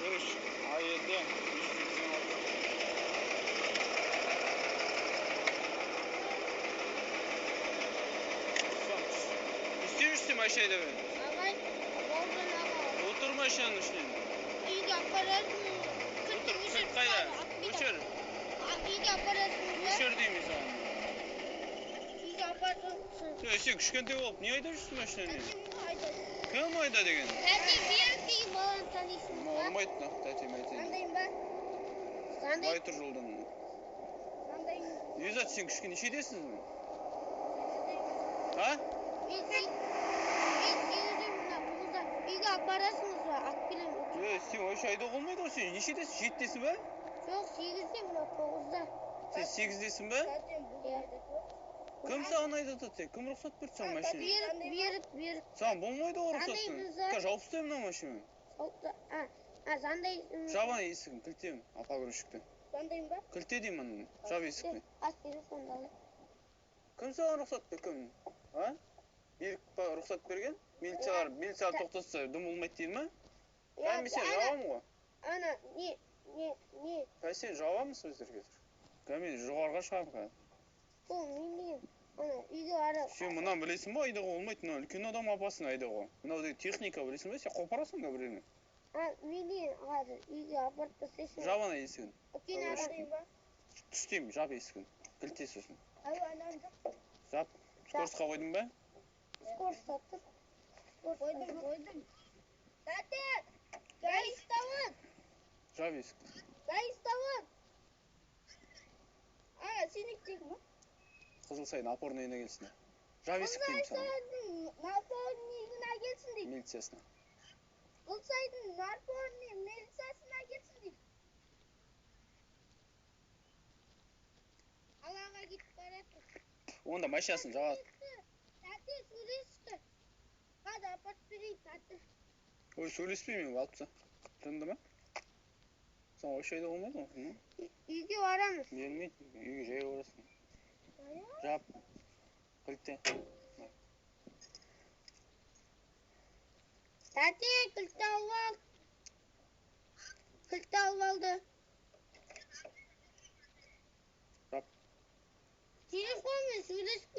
Үш, АЕД, 586. Не істеп жүрсің машина айдап? Ағай, Бауыржан аға. Отыр машинаның ішіне. Үйге апарасың. Отыр, кілт қайда? Өшір. Үйге апарасың ба? Өшір деймін саған. Үйге апарасың. Ей, сен кішкентай болып не айдап жүрсің машинаны? Тәтем айдайды. Кім айда деген? Тәте Берік деген баланы танисың ба? Болмайды мына тәтем айтайын. Звондайын ба? Звондай. Былай тұр жолдан. Звондайын. Юзат, сен кішкене нешедесің? А? Мен сегізде, мына тоғызда. Үйге апарасыңыз ба? Алып келемін. Ей, сен вообще айдауға болмайды ғой, сен нешедесің? Жетідесің ба? Жоқ, сегізде, мына тоғызда. Сен сегіздесің ба? Иә. Кім саған айдатады сен? Кім рұқсат берді саған машина? Берік, Берік, Берік. Саған болмайды ғой рұқсат. Звондаймыз ба? Қазір жауып тастаймын мына машинаны. Звондайсың. Жап ана есігін, кілтемін, погрузчикті. Звондайын ба? Кілте деймін ананы, жап есікті. Ас телефонды ал. Кім саған рұқсат берді, кім? А? Берік па рұқсат берген? Милициялар, милициялар тоқтатса дым болмайды дейді ма? Қазір мен сені жабамын ғой. Ана, не, не, не. Қазір сені жабамыз біздер қазір. Қазір мен жоғарыға шығамын қазір. Бұл мен деген, ана, үйге барып. Сен мынаны білесің ба, айдауға болмайды, мынау үлкен адам апасын айдауға. Мынау деген техника, білесің ба, сен қопарасың да біреуні. А, мен деген қазір үйге апарып тастайсың. Жап ана есігін. Үлкен адам. Түс деймін, жап есігін. Кілте сосын. Жап. Скоростьқа қойдың ба? Скоростьта тұр. Қойдым, қойдым. Тәте, жай ұстауын. Жап есікті. Жай ұстауын. Ана, сеніктегі ма? Қызылсайдың опорныйына келсін. Жап есік деймін саған. Қызылсайдың опорныйына келсін дейді. Милициясына. Қызылсайдың опорный милициясына келсін дейді. Алаңға кетіп баратыр. Онда машинасын жабады. Тәте, сөйлесті. Қазір апарып берейін, тәте. Ой, сөйлеспеймін мен, алып таста. Тынды ма? Сен вообще айдауға болмайды ғой, Үйге барамыз. Бермейді, үйге жаяу барасың. Жап. Кілтте. Тәте, кілтті алып ал. Кілтті алып алды. Жап. Телефонмен сөйлесіп